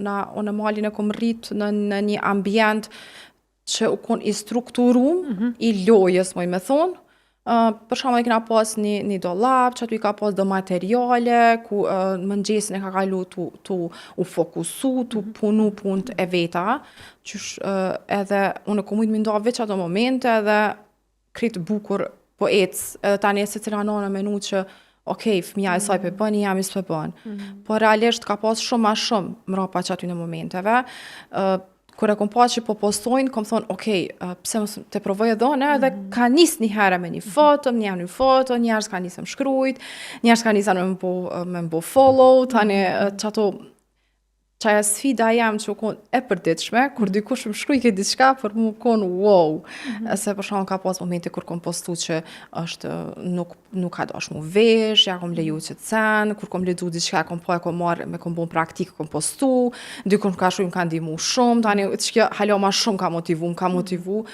Na, unë Malin e kom rrit në një ambient që u kon i strukturum, i lojës, moj me thonë. Për shembull, e kena pas një dollap, që aty i ka pas do materiale, ku mëngjesin e ka kalu tu u fokusu, tu punu punët e veta, qysh edhe unë e kom mujt mi nda veç ato momente edhe krejt bukur po ec, edhe tani se cila nana menu që okej, fëmija e saj pe bën, jami s'pe bën. Po realisht ka pas shumë ma shumë mrapa që aty në momenteve. Kur e kom pa që po postojnë, kom thonë, okej, pse mos të provoj edhe unë, edhe ka nis një herë me një foto, një herë një foto, njerëz ka nisë më shkrujt, njerëz ka nisë me më bo follow, tani që ato qaja sfida jam që u kon e përditshme, kur dikush më shkruaj ke diçka, për mu kon wow. Se për shembull ka pas momente kur kom postu që është nuk ka dash mu vesh, ja kom leju që të sen, kur kom lexu diçka, kom po e kom marrë, me kom bon praktikë, kom postu, dikush më ka shkruaj, më ka ndihmu shumë, tani që kjo hala ma shumë ka motivu, më ka motivu.